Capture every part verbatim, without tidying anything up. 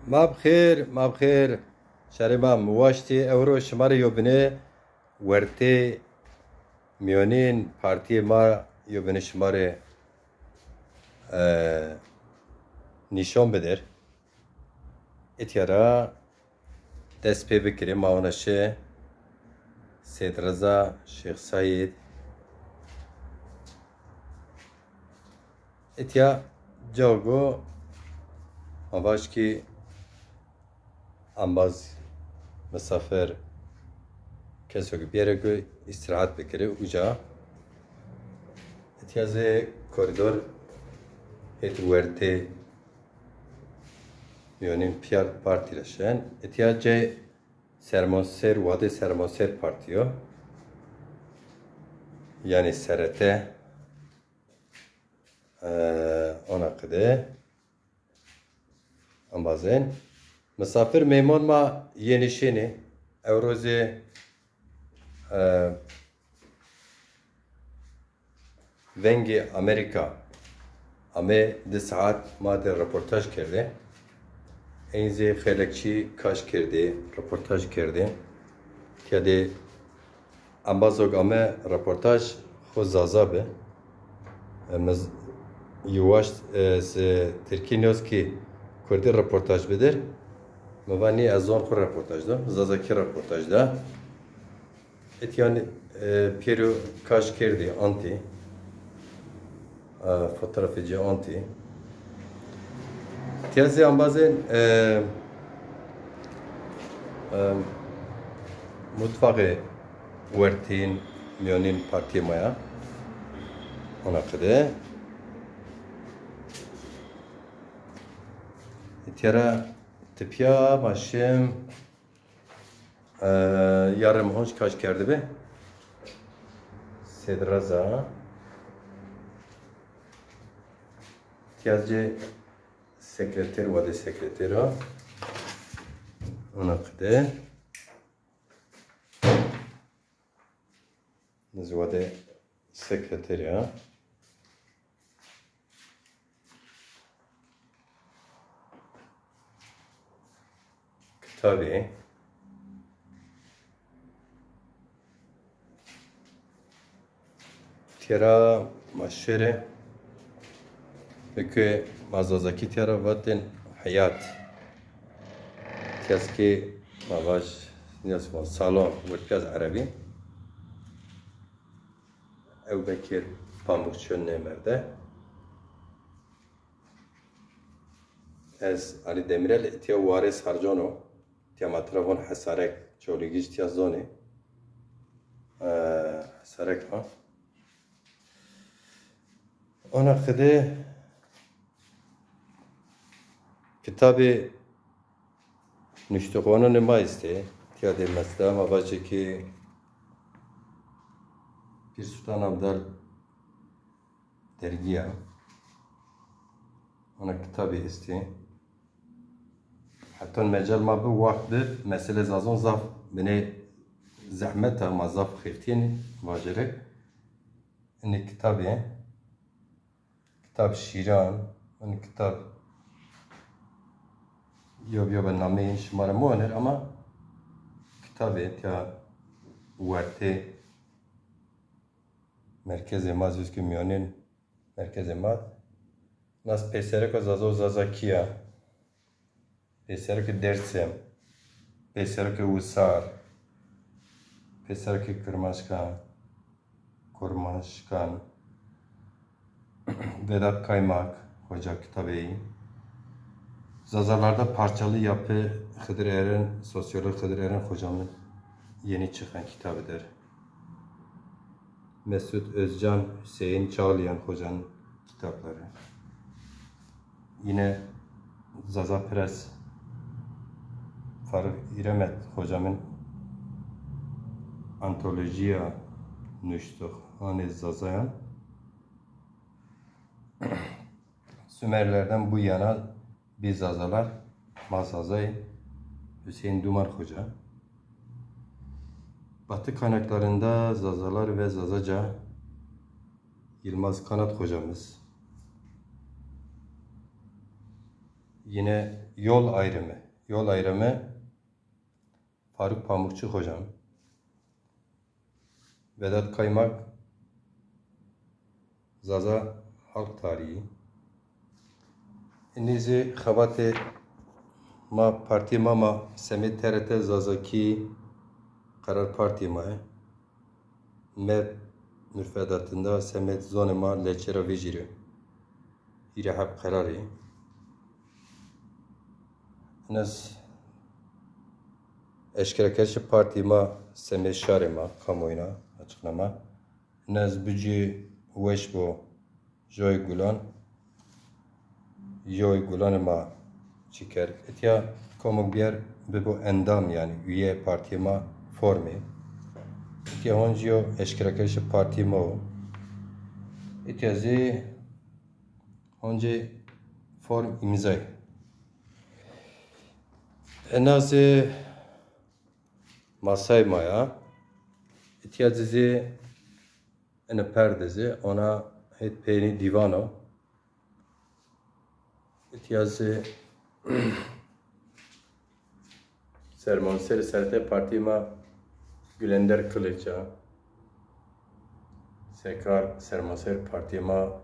Ma bi xêr, ma bi xêr. Şarê ma, mi waştî ewro şima rê yobine wertê mîyonîn partîyê ma yobine şima rê, e, nîşan bider. Îtya ra dest pê bikirê, ma ona şi Sêd Reza, Şêx Seîd. Îtya cago ma vaj kî embaz, misafir, keso ke biyere ku îstîrahat bikirê uca. Îtya zê korîdor hêt wertê mîyonîn pîya partî ra şen. Îtya cê sermonser, wadê sermonser partî yo. Yanî S R T, e, ona qide. Embazên. Misafir, mêmon ma yenî şênî. Ewro zî, e, Vengê Amerîka ame di saet ma de reportaj kerdê. Eyn zî xeylek çî kaş kerdê, reportaj kerdê. Tîya de embazok ame reportaj xo zaza bi. E, mi z-, yi waşt, e, se tirkî nîyoz kî kurdî reportaj bidir. Mi va nî ez zon xo reportaj da, zazakî reportaj da. Îtya, e, pêro kaş kerdî, antî. E, fotoğrafê ci antî. Tîya zî embazên, e, e, mutfaxê wertîn, mîyonîn partîyê ma ya. Ona qide. Tîya ra tipîya ma şim. E, yarê mi honc kaş kerdibi. Sêd Reza. Tîya zî sekreter, wadê sekreter a. Ona qide. Nizî wadê sekreter a. Kitabê. Tîya ra ma şêrê. Eke ma zazakî tîya ra vatên heyat. Tîya zî kî ma vaj, nîyas ma salon, wurd pîya zî erebî. Ew Bekir Pamukçu nêmerde. Ez Ali Demirel, îtya warê Sarcan o. Îtya ma tira von Hesarek, Çolîgij tîya zonê. E, Hesarek ha. Ona qide kitabê nuştoxwanonê ma estê. Tîya de mesela ma vajê kî Pîr Sultan Abdal dergî ya. Ona kitabî estê. Heta mecal ma bi, waxt bi, meselê zazon zaf binê zehmet a, ma zaf xeftîyenî vajerek. Inê kitabê, kitab şîran, in kitab yo bi yo bi nameyên şima ra mi waner ama kitabê tîya wertê merkezê ma zî, ke mîyonên merkezê ma. Nas pêsereka Zaza û Zazakî ya. Pêserokê Dêrsim, pêserokê Wisar, pêserokê Kirmanşkan, Kurmanşkan, Vedat Kaymak hoca kitabê yî. Zazalarda Parçalı Yapı Hıdır Eren, sosyolog Hıdır Eren hocamın yeni çıkan kitabıdır. Mesut Özcan, Hüseyin Çağlayan hocanın kitapları. Yine Zaza Press, Faruk İremet hocamın antolojiya nuştoxanê Zazayan. Sümerlerden bu yana biz Zazalar, ma Zazayê, Hüseyin Duman Hoca. Batı kaynaklarında Zazalar ve Zazaca, Yılmaz Kanat hocamız. Yine yol ayrımı. Yol ayrımı Faruk Pamukçu hocam. Vedat Kaymak, Zaza Halk Tarihi. Înî zî xebatê ma, partî ma ma semê T R T Zazakî Qerar Partî ma ye. Mev mürfedatında semed zonê ma leçe ra vecîrê. Hîrê heb qerarê. Ina zî eşkerekerişê partî ma semê şarê ma, kamuoyuna, açıklama. Ina zî bicî weş bo. Joy Gulan, Joy Gulanê ma çi kerd. Îtya komok bîyer bibo endam, yanî üye partîyê ma formê. Îtya honcî yo eşkerekerişê partîyê ma o. Îtya zî honcî form îmzayê. Ena zî masayê ma ya. Îtya zî Ene perde zî ona het peynî dîvan o. Îtya zî sermonserê sertê partîyê ma Gülender Kılıç a. Sekar sermonser partîyê ma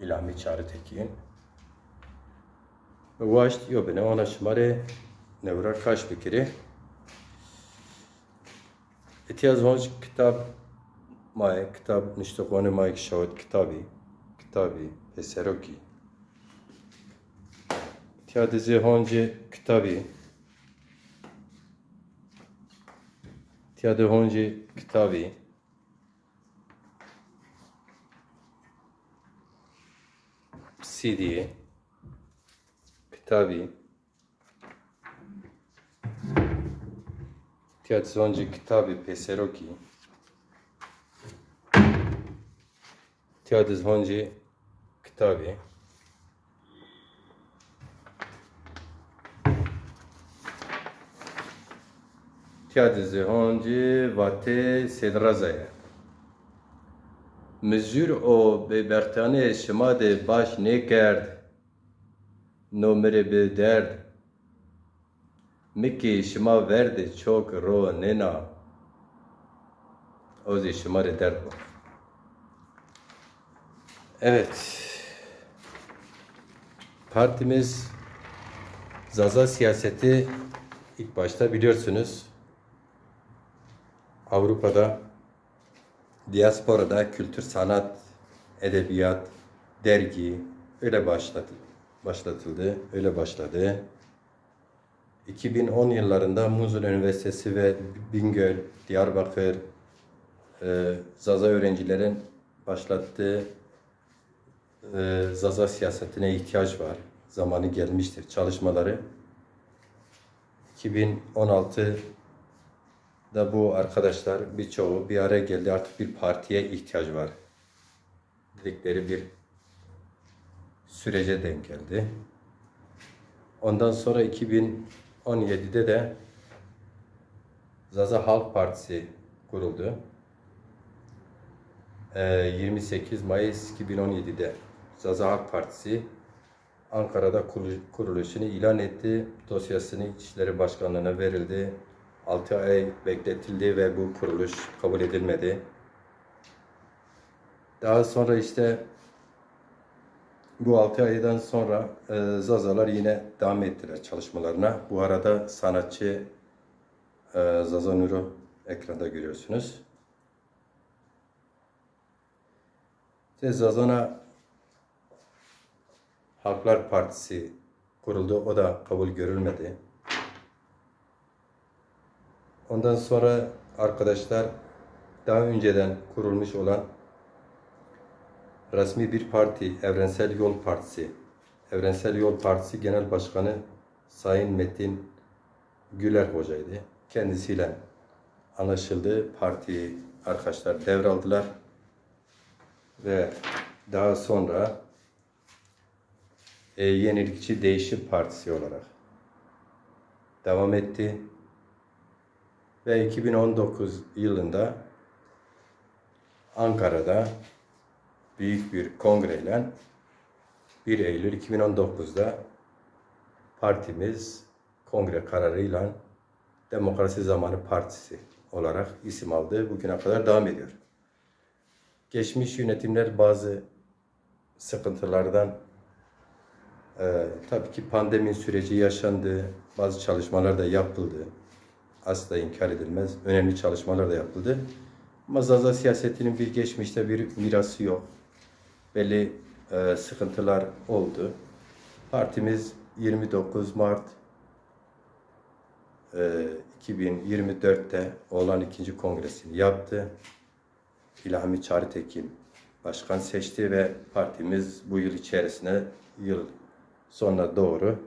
İlhami Çağrıtekin. Waşt yo bine ona şima rê newra kaş bikirî. Îtya zî honc kitab ma yê, kitab niştixonê ma yê ki şawit kitabî, kitabî pêserokî. Îtya de zî honcî kitabî. Îtya de honcî kitabî. C D kitabî. Tîya de zî honcî kitabî pêserokî. Tîya de zî honcî kitabî. Tîya de zî honcî vatê Sêdrazayê. Mi zûr û bêbertanê şima de baş nêkerd. No mi rê bi derd. Mi kî şima ver de çok ronêna. O zî şima rê derd bo. Evet. Partimiz Zaza siyaseti ilk başta biliyorsunuz Avrupa'da diasporada kültür, sanat, edebiyat, dergi öyle başladı, başlatıldı, öyle başladı. iki bin on yıllarında Muğla Üniversitesi ve Bingöl, Diyarbakır, e, Zaza öğrencilerin başlattığı, e, Zaza siyasetine ihtiyaç var, zamanı gelmiştir çalışmaları. iki bin on altıda bu arkadaşlar birçoğu bir araya geldi. Artık bir partiye ihtiyaç var dedikleri bir sürece denk geldi. Ondan sonra iki bin on yedide de Zaza Halk Partisi kuruldu. Ee, yirmi sekiz Mayıs iki bin on yedide Zaza Halk Partisi Ankara'da kurulu-, kuruluşunu ilan etti. Dosyasını İçişleri Başkanlığı'na verildi. Altı ay bekletildi ve bu kuruluş kabul edilmedi. Daha sonra işte bu altı aydan sonra, e, Zazalar yine devam ettiler çalışmalarına. Bu arada sanatçı, e, Zaza Nur'u ekranda görüyorsunuz. Zazana Halklar Partisi kuruldu. O da kabul görülmedi. Ondan sonra arkadaşlar daha önceden kurulmuş olan resmi bir parti, Evrensel Yol Partisi. Evrensel Yol Partisi Genel Başkanı Sayın Metin Güler Hoca'ydı. Kendisiyle anlaşıldı. Parti arkadaşlar devraldılar. Ve daha sonra, e, Yenilikçi Değişim Partisi olarak devam etti. Ve iki bin on dokuz yılında Ankara'da büyük bir kongreyle bir Eylül iki bin on dokuzda partimiz kongre kararıyla Demokrasi Zamanı Partisi olarak isim aldı. Bugüne kadar devam ediyor. Geçmiş yönetimler bazı sıkıntılardan, e, tabii ki pandemi süreci yaşandı, bazı çalışmalar da yapıldı. Asla inkar edilmez. Önemli çalışmalar da yapıldı. Ama Zaza siyasetinin bir geçmişte bir mirası yok. Belli, e, sıkıntılar oldu. Partimiz yirmi dokuz Mart, e, iki bin yirmi dörtte olan ikinci kongresini yaptı. İlhami Çağrıtekin başkan seçti ve partimiz bu yıl içerisinde, yıl sonuna doğru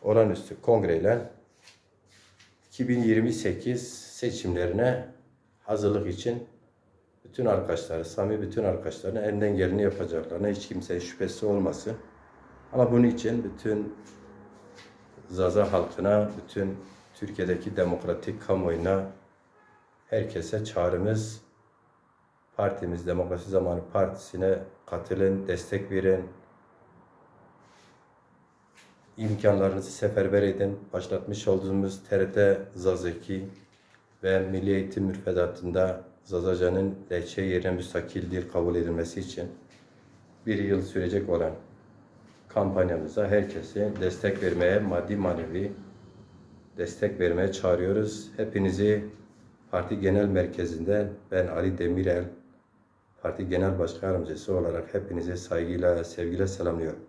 olağanüstü kongreyle iki bin yirmi sekiz seçimlerine hazırlık için bütün arkadaşları, samimi bütün arkadaşlarına elinden geleni yapacaklarına hiç kimsenin şüphesi olmasın. Ama bunun için bütün Zaza halkına, bütün Türkiye'deki demokratik kamuoyuna, herkese çağrımız, partimiz, Demokrasi Zamanı Partisi'ne katılın, destek verin. İmkanlarınızı seferber edin. Başlatmış olduğumuz T R T Zazaki ve Milli Eğitim Müfredatında Zazacanın lehçe yerine müstakil dil kabul edilmesi için bir yıl sürecek olan kampanyamıza herkesi destek vermeye, maddi manevi destek vermeye çağırıyoruz. Hepinizi parti genel merkezinden ben Ali Demirel, parti genel başkan yardımcısı olarak hepinizi saygıyla, sevgiyle selamlıyorum.